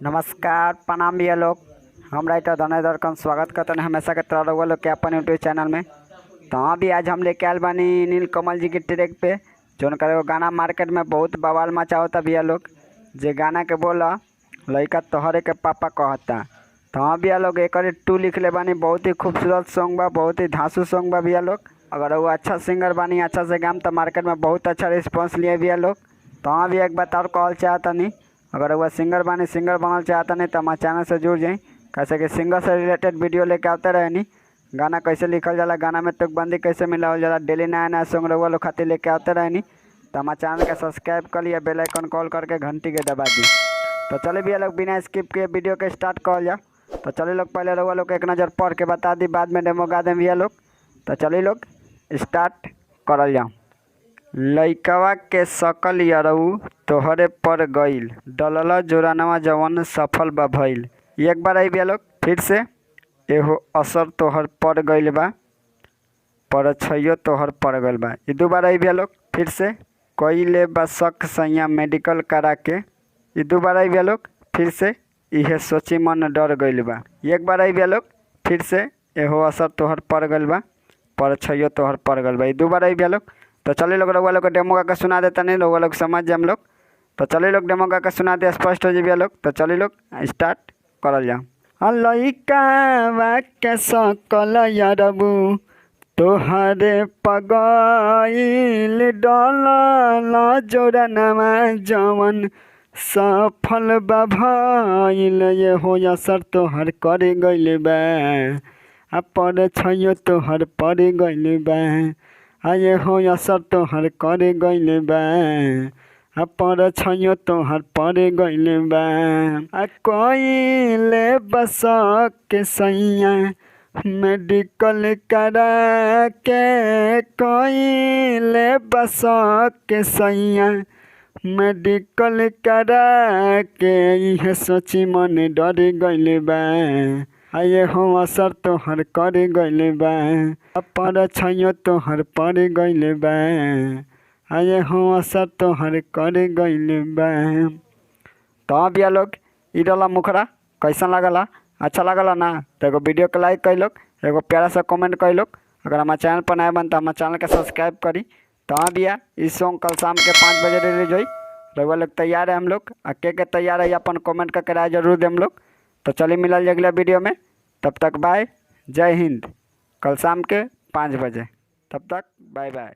नमस्कार, प्रणाम भैया लोग। हम राइटर धनय दरकन स्वागत करतन हमेशा के तरह रउआ लोग के अपन यूट्यूब चैनल में। तो हाँ भी आज हम लेके आयल बानी नील कमल जी के ट्रैक पे जौन कर एगो गाना मार्केट में बहुत बवाल मचावता भैया लोग। जे गाना के बोला लइका तोहरे के पापा कहता। तो हाँ भैया लोग एक टू लिखले बानी, बहुत ही खूबसूरत सॉन्ग बा, बहुत ही धांसू सॉन्ग बा भैया लोग। अगर वो अच्छा सिंगर बानी, अच्छा से गाम तो मार्केट में बहुत अच्छा रिस्पॉन्स लिए भैया लोग। तो हाँ भी एक बात और कहल चाहतनी, अगर वह सिंगर बानी, सिंगर बनल चाहतनी तो हमारे चैनल से जुड़ जाई, कैसे कि सिंगर से रिलेटेड वीडियो लेके आते रहनी। गाना कैसे लिखल जाला, गाना में तुकबंदी कैसे मिलावल जाला, डेली नया नया सॉन्ग रउआ लोग खातिर लेके आते रहनी। तो हमारे चैनल के सब्सक्राइब कर लिया, बेल आइकन कॉल करके घंटी के दबा दी। तो चले भैया लोग बिना स्किप किए वीडियो के स्टार्ट कर जाओ। तो चलिए लोग पहले रउआ लोग एक नज़र पढ़ के बता दी, बाद में डेमो गा दें भैया लोग। तो चलिए लोग स्टार्ट करल जाओ। लइकवा के सकल यरऊ तोहरे पर गईल, डलल जोरनवा जवन सफल बा भईल। एक बार आई भैया लोग फिर से, एहो असर तोहर पर गईल बा, परछइयो तोहर पर गईल बा। ई दू बार आई भैया लोग फिर से, कइले बा शक सैया मेडिकल करा के। ई दू बार आई भैया लोग फिर से, इहे सोची मन डर गईल बा। एक बार आई भैया लोग फिर से, एहो असर तोहर पर गईल बा, परछइयो तोहर पर गईल बा। ई दू बार आई भैया लोग। तो चलिए लोग रउआ लोग के डेमो गा के सुना देता नहीं, रउआ लोग समझ जाम लोग। तो चलिए लोग डेमो गा के सुना दे, स्पष्ट हो जाइए लोग। तो चलिए लोग स्टार्ट करल जाओ। लइकावा के सकल यरबू तोहरे पगईल, डलल जोरनवा जवन सफल बा भईल। एहो असर तोहर कर गइल बा, आ परछइयो तोहर पर गइल बा। आ एहो असर तोहर कर गइल बा, आ परछइयो तोहर पर गइल बा। आ कइले बस के सैया मेडिकल करा के, कइले बस के सैया मेडिकल करा के। इहे सोची मन डर गइल बा, आ एहो असर तोहर कर गइल बा, आ परछइयो तोहर पर गइल बा। आ एहो असर तोहर कर गइल बा। तो हाँ भैया लोग ई रहला मुखड़ा, कैसन लागला? अच्छा लागला ना? तो एगो वीडियो के लाइक कर लोग, एगो प्यारा सा कमेंट कर लोग। अगर हमारे चैनल पर नया बन तो हमारे चैनल के सब्सक्राइब करी। तो हाँ भैया इस सॉन्ग कल शाम के 5 बजे रिलीज हुई। रउआ लोग तैयार है हम लोग, आ के तैयार है अपन कमेंट करके राय जरूर दे हम लोग। तो चलिए मिलल अगला वीडियो में, तब तक बाय, जय हिंद। कल शाम के 5 बजे, तब तक बाय बाय।